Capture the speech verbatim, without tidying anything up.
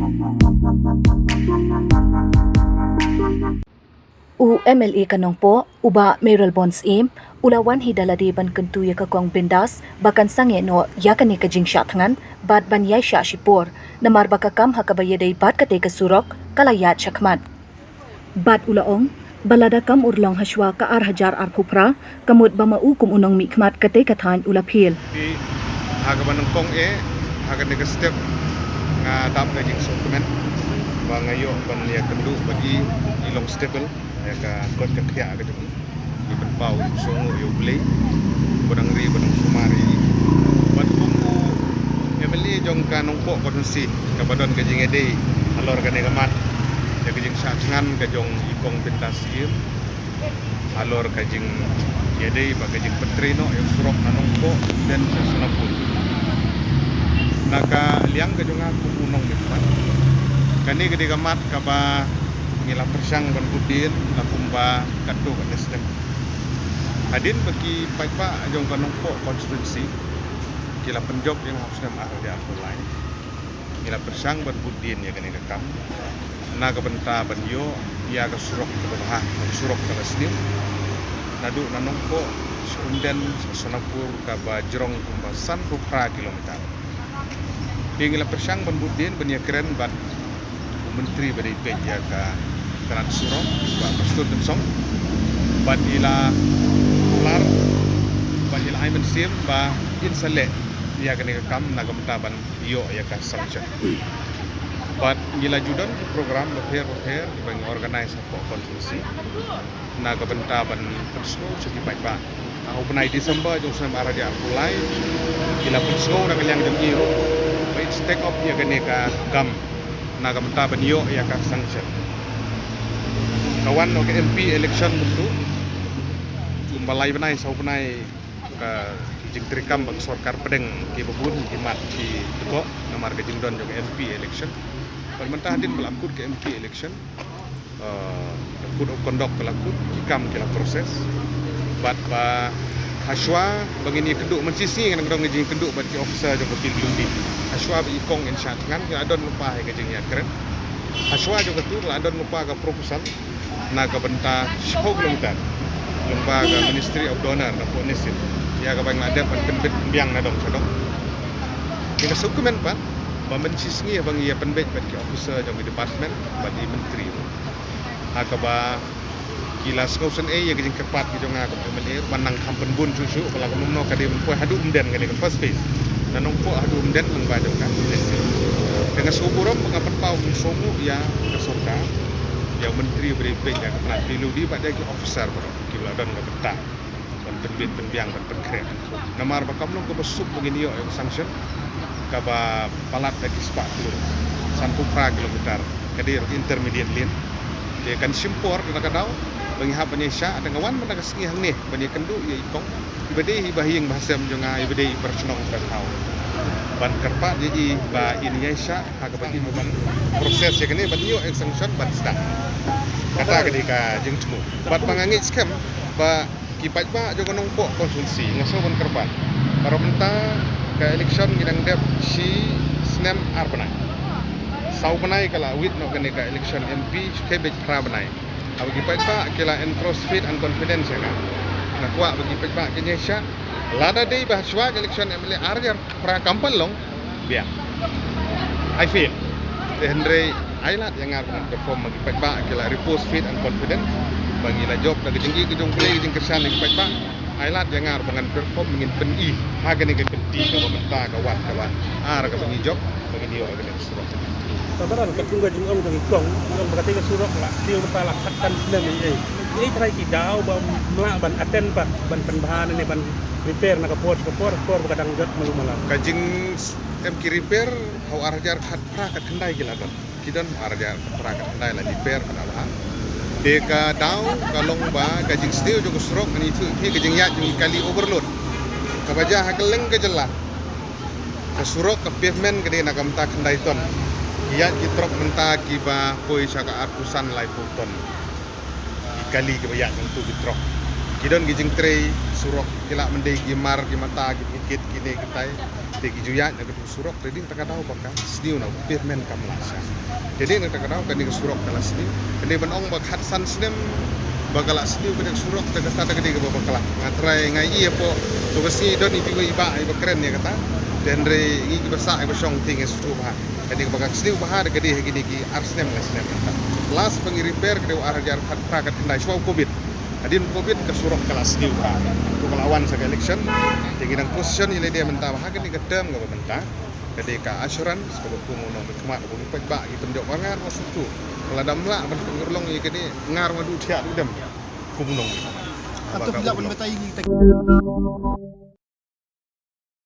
U M L A ka Nongpoh, u Bah Mayralborn Syiem, u la wan hi da lade ban kyntu ïa ka Kong Bindas ba kan sangeh noh ïa kane ka jingshah thngan bad ban ïaishah shipor, namar ba ka kam ha kaba ïadei bad katei ka surok ka la ïaid shakhmat. Bad u la ong ba lada kam urlong hashwa ka ar hajar arphew phra, ka mut ba ma u kum u nongmihkhmat katei ka thaiñ u la phiel. Te ha kaba nyngkong eh, ha kane ka step, nga dap ka jingsngewkmen ba nga ïoh ban ïakynduh bad i, i long stable ïa ka kot ka khiah ka jong i. Ngi pynpaw ïa u sngewbha ïa U Blei, ba dang ri ba dang sumar ïa i. Bad kum u M L A jong ka Nongpoh constituency, kaba don ka jingïadei halor kane ka mat ïa ka jingshah thngan ka jong i Kong Bindas Syiem halor ka jingïadei bad ka jingpyntrei noh ïa u surok na Nongpoh, Umden sha Sonapur. Na ka liang ka jong nga kum u nongmihkhmat, kane ka dei ka mat kaba ngi la pyrshang ban bud dien la kumba katto katne snem. Hadien ba ki paidbah jong ka Nongpoh constituency ki la pynjop ïa nga ha u snem ar hajar arphew lai, ngi la pyrshang ban bud dien ïa kane ka kam na ka bynta ban ïoh ïa ka surok kaba bha, ka surok kaba sniew, naduh na Nongpoh sha Umden sha Sonapur, kaba jrong kumba sanphew phra kilometer. Te ngi la pyrshang ban bud dien ban ïakren bad u Myntri ba dei peit ïa ka tnat surok, Bah Prestone Tynsong, bad i la kular bad i la ai mynsiem ba in sa leh ïa kane ka kam na ka bynta ban ïoh ïa ka sanction. Bad ngi la ju don ki program bapher bapher kiba ngi organise hapoh constituency na ka bynta ban pynsngew sha ki paidbah. Ha u bnai December jong u snem ar hajar arphew lai, ki la pynsngew na ka liang jong i ruh ba in sa take up ïa kane ka kam na ka bynta ban ïoh ïa ka sanction. Ka wan noh ka M P election mynta, kumba lai bnai saw bnai ka jingtreikam ba ka sorkar pdeng kiba bun ki mat ki dkoh namar ka jingdon jong ka M P election. Bad mynta hadien ba la kut ka M P election, eh, ka Code of Conduct ka la kut, ki kam ki la process. Bad ba hashwa ba ngin ïakynduh, mynshisngi ka nang dang jingkynduh bad ki officer jong ka P W D. Hashwa ba i Kong in shah thngan, ki la don lypa ha ka jingïakren. Hashwa jong katu la don lypa ka proposal na ka bynta shiphew kilometer lyngba ka Ministry of DoNER napoh NESID, ïa kaba ngi la dep ban pynbit pynbiang na dong sha dong. Ngi la sngewkmen pat ba mynshisngi haba ngi ïa pynbeit bad ki officer jong ki department bad i Myntri, ha kaba ki la sngewsynei ïa ka jingkyrpad ka jong nga kum M L A ban nang kham pynbun shuh shuh, ba la ka mynno ka dei ban poi haduh Umden, ka dei ka first phase. Na Nongpoh haduh Umden lyngba jong ka. Te nga sngewburom ba nga pynpaw kum sngewbha ïa ka sorkar, ïa u Myntri ba dei peit ïa ka tnat P W D bad ïa ki officer baroh kiba la don ka bynta ban pynbit pynbiang ban pynkhreh. Namar ba kam long kaba suk ba ngin ïoh ïa ka sanction kaba palat da ki spah klur, sanphew phra kilometer, ka dei ruh intermediate lane. Te kan shim por da ka daw ba ngi hap ban ïaishah, te nga wan mynta ka sngi hangne ban ïakynduh ïa i Kong, iba dei hi ba ha ïing ba ha sem jong nga, iba dei i para shnong para thaw, ban kyrpad ïa i ba in ïaishah ha kaba i ban process ïa kane ban ïoh ïa ka sanction ban sdang. Kata ka dei ka jingthmu. Bad ba nga ngeit skhem ba ki paidbah jong ka Nongpoh constituency, nga sngew ban kyrpad, baroh mynta ka election ngi dang dep shi snem ar bnai. Saw bnai ka la wit noh kane ka election M P, shu khie beit phra bnai. Haba ki paidbah ki la entrust faith and confidence ïa nga, nga kwah ba ki paidbah kin ïaishah. Lada dei ba hashwa ka election M L A ar hajar phra kam pat long, biang, I feel. Te hynrei ai lad ïa nga ruh ba ngan perform, ba ki paidbah ki la repose faith and confidence ba ngi la jop da ka jingïeit ka jong U Blei, ka jingkyrshan ïa ki paidbah. Ai lad ïa nga ruh ba ngan perform, ngin pyni ha kane ka kynti kaba mynta, ka wat kaba ar kaba ngi jop ba ngin ïoh ïa kane ka surok. Kaba dang katkum ka jingong jong i Kong, i ong ba katei ka surok la siew mynta la khatsan snem ïa i. Ïa i trai ki daw ba ym lah ban attend pat ban pynbha ne ban repair na ka por sha ka por, ka por ba ka dang jot malu mala. Ka jing em ki repair ha u ar hajar khatphra khatkhyndai ki la don. Ki don ar hajar khatphra khatkhyndai la repair kata bha. Te ka daw ka long ba ka jingsniew jong ka surok, ngan ïathuh ïa phi, ka jingïaid jong ki kali overload kaba jia ha kylleng ka jylla. Ka surok, ka pavement ka dei na ka bynta khyndai ton. Ki ïaid ki trok mynta kiba poi sha ka arphew san laiphew ton. Ki kali kiba ïaid hangto ki trok. Ki don ki jingtrei surok, ki lah ban dei ki mar, ki mata, ki bukit, kine kitai. Te ki ju ïaid na katu ka surok, te dei na kata ka daw ba ka sniew, na pavement kam lah shai. Te dei na kata ka daw kane ka surok ka la sniew. Te dei ban ong ba khatsan snem ba ka la sniew kane ka surok, te kata te ka dei kaba bakla. Nga trai nga ïohi hapoh to ka sngi don iwei iba iba kren ïa kata. Te hynrei ngi kiba sah iba shong te ngi sngewthuh bha. Ka dei kaba ka sniew bha, te ka dei ha kine ki ar snem lai snem mynta. Last ba ngi repair ka dei u ar hajar khatphra khatkhyndai, shuwa u covid. Hadien covid ka surok ka la sniew bha. To ka la wan sa ka election. Te ngi dang position ïa lade mynta ba ha kane ka term kaba mynta ka dei ka assurance kaba kum u nongmihkhmat, ba ngi paidbah ngi pynjop ba nga ruh sngewthuh. Lada ym lah ban pynurlong ïa kane, nga ruh nga duh thiah duh dem kum u nongmihkhmat. Hato phi lah ban batai ïa ngi kita?